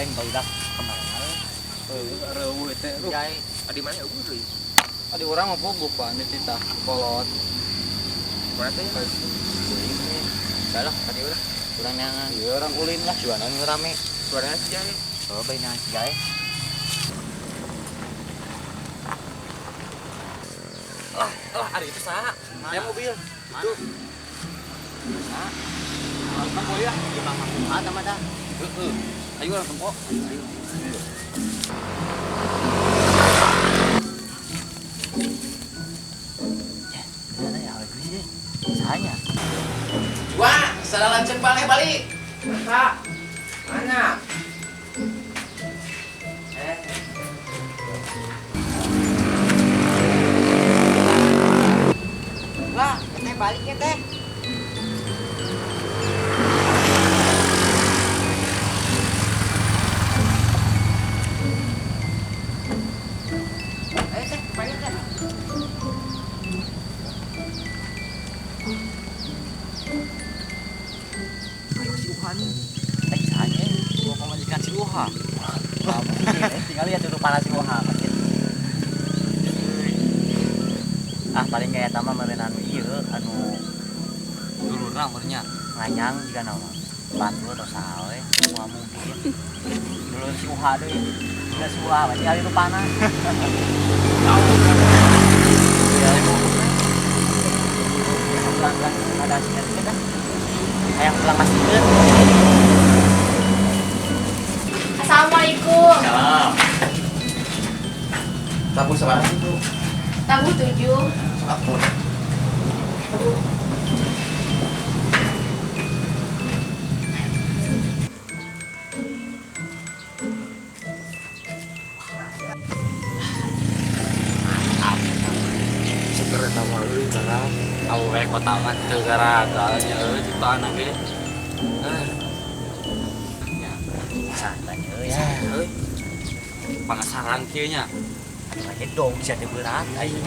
Lain barudak kemarin. Reueuh teh. Jai. Adi mana eueuh deui? Adi urang mah puguh Pak, di titah kolot. Mana teh? Salah tadi udah. Urang neangan. Iya, orang ulin lah. Jualan nu rame. Suaranya si Jai. Oh, bae neangan si Jai. Lah, lah ada itu saha? Mana? Ya mobil. Mana? Itu. Saha? Langsung boleh ya. Di mama kumaha tah mah dah. Heeh. Ayo langsung kok. Ayo. Ya, bener ya awet geus. Sahanya. Wah, salah lanceng balik balik. Kak, mana? Eh. Wah, teh balik ya teh. Ayo teh, balik teh. Ayo si Uha nih. Tadi sahanya gua pemajikan si Uha. Wah, mungkin tinggal lihat itu panas si Uha makin. Ah, paling kayak tama meureun anu ieu anu Dulurna meureunnya. Nganyang juga nama. Bantu atau saha we, moal mungkin. Dulur si Uha deui. Enggak si Uha, berarti ali rupana. Ya, pulang-pulang ada sinar kita dah. Hayang pulang masjid. Assalamualaikum. Salam. Tabuh sabaraha itu? Tabuh 7. Sok atuh. Seger eta mah euy barang. Awewe kota mah teu garagalnya euy ciptaan ge. Eh. Ya, Santai euy ya. euy. Penasaran kieu nya. Aduh aja dong bisa teh berat aing.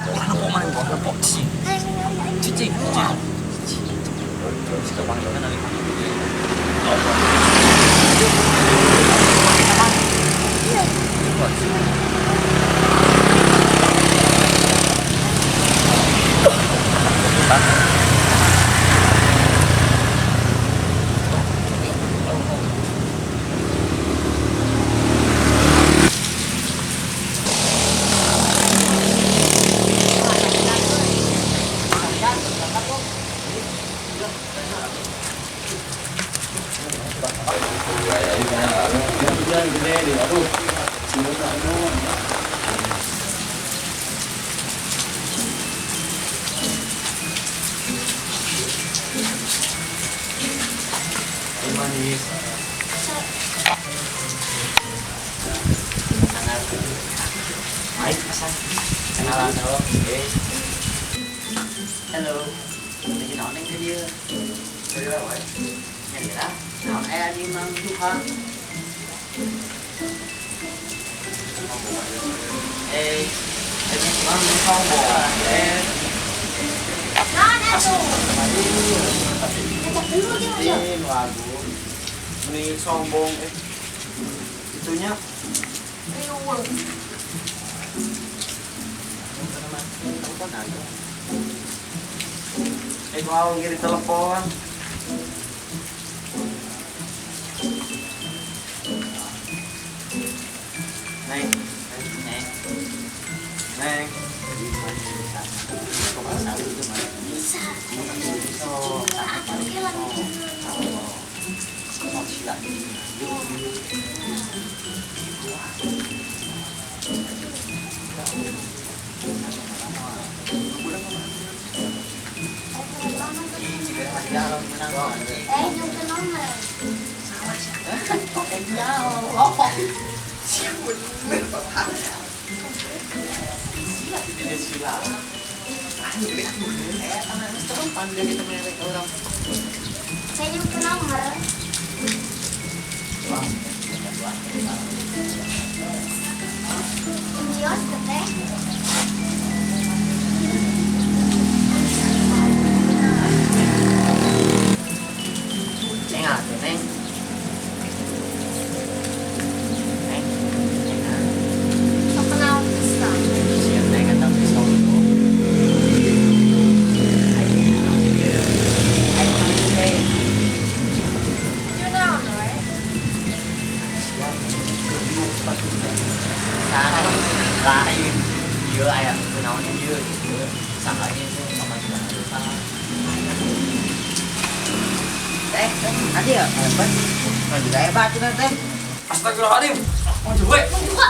Ulah nempo mana kok nempo cicing. Cicing, cicing. Manis. Baik, pesan. Kenalan dong. Halo. Lagi naon yang ke dia? Nyalira wae. Nyalira? Naon aya di Mang Juha? Eh, ini Mang sombong. Eh, Naon atuh? Ngajak dulu gitu ya. Ini lagu. Ini sombong eh. Itunya Riuh. telepon aja. Mau ngirim telepon. Neng, Neng, neng. Bisa. Aku ge lagi. Eh, nyungkeun nomor. Saya nyungkeun nomor. Kios teh. Neng atuh neng. Neng. Neng ah. Sok kenal pisan. Siap neng eta pisau itu. Aing aing teh. Tujuh naon we? Sana lain. Ieu aya kunaon ieu gitu. Sangkanya itu pamajikan salah. Teh, teh, tadi ya, hebat. Mau juga hebat itu teh. Astagfirullahaladzim. Mau juga. Mau juga.